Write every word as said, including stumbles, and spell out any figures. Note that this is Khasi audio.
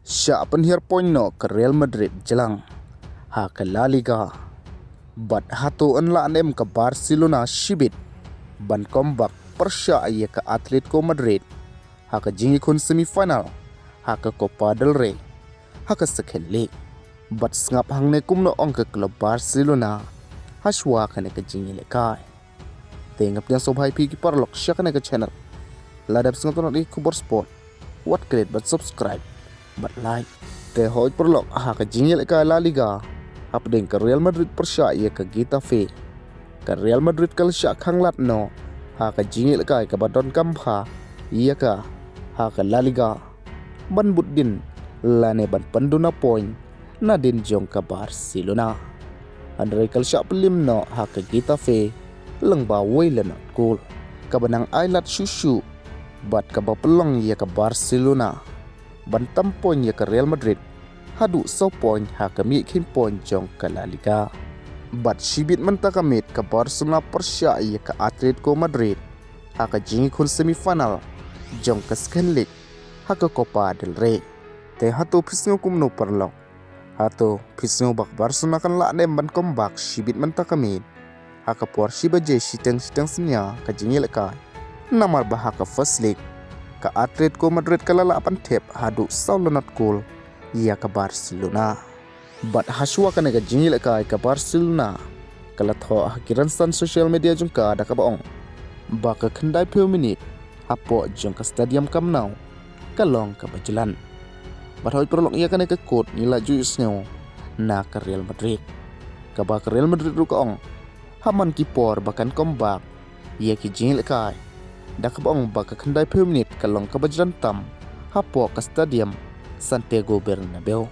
Shah pynhiar point noh ka Real Madrid jlang ha ka La Liga. Bad hato yn lah ne em ka Barcelona shibit ban comeback pyrshah ïa ka Atletico Madrid ha ka jingïakhun semi final ha ka Copa del Rey ha ka second leg. Bad sngap hangne kumno ong ka club Barcelona hashwa kane ka jingïalehkai. Te ngap ïa sngewbha ïa phi ki paralok sha kane ka channel. Lada phi sngewtynnat ïa ki khubor sport, wat klet bad subscribe bad like. Te hoi paralok, ha ka jingïalehkai La Liga hapdeng ka Real Madrid pyrshah ïa ka Getafe, ka Real Madrid ka la shah khanglad noh ha ka jingïalehkai kaba donkam bha ïa ka ha ka La Liga ban bud dien lane ban pynduna point nadien jong ka Barcelona. Hynrei ka la shah pynliem noh ha ka Getafe lyngba wei la nod kol, kaba nang ailad shuh shuh bad kaba pynlong ïa ka Barcelona ban tam point ïa ka Real Madrid haduh saw point ha ka miet khein point jong ka La Liga. Bad shibit mynta ka miet ka Barcelona pyrshah ïa ka Atletico Madrid ha ka jingïakhun semi final jong ka second leg ha ka Copa del Rey. Te hato phi sngew kumno paralok? Hato phi sngew ba ka Barcelona kan lah ne em ban comeback shibit mynta ka miet ha ka por shi baje shiteng shiteng synñia ka jingïalehkai? Namar ba ha ka first leg ka Atletico Madrid ka la lah ban thep haduh saw la nod kol ïa ka Barcelona. Bad hashwa kane ka jingïalehkai ka Barcelona ka la thoh ha ki rynsan social media jong ka da kaba ong ba ka khyndaiphew minit hapoh jong ka Stadium Camp Nou ka long kaba jlan. Bad hoi paralok, ïa kane ka quote ngi la ju ïohsngew na ka Real Madrid, kaba ka Real Madrid ruh ka ong ha man ki por ba kan comeback ïa ki jingïalehkai da kaba ong ba ka khyndaiphew minit ka long kaba jlan tam hapoh ka Stadium Santiago Bernabeu.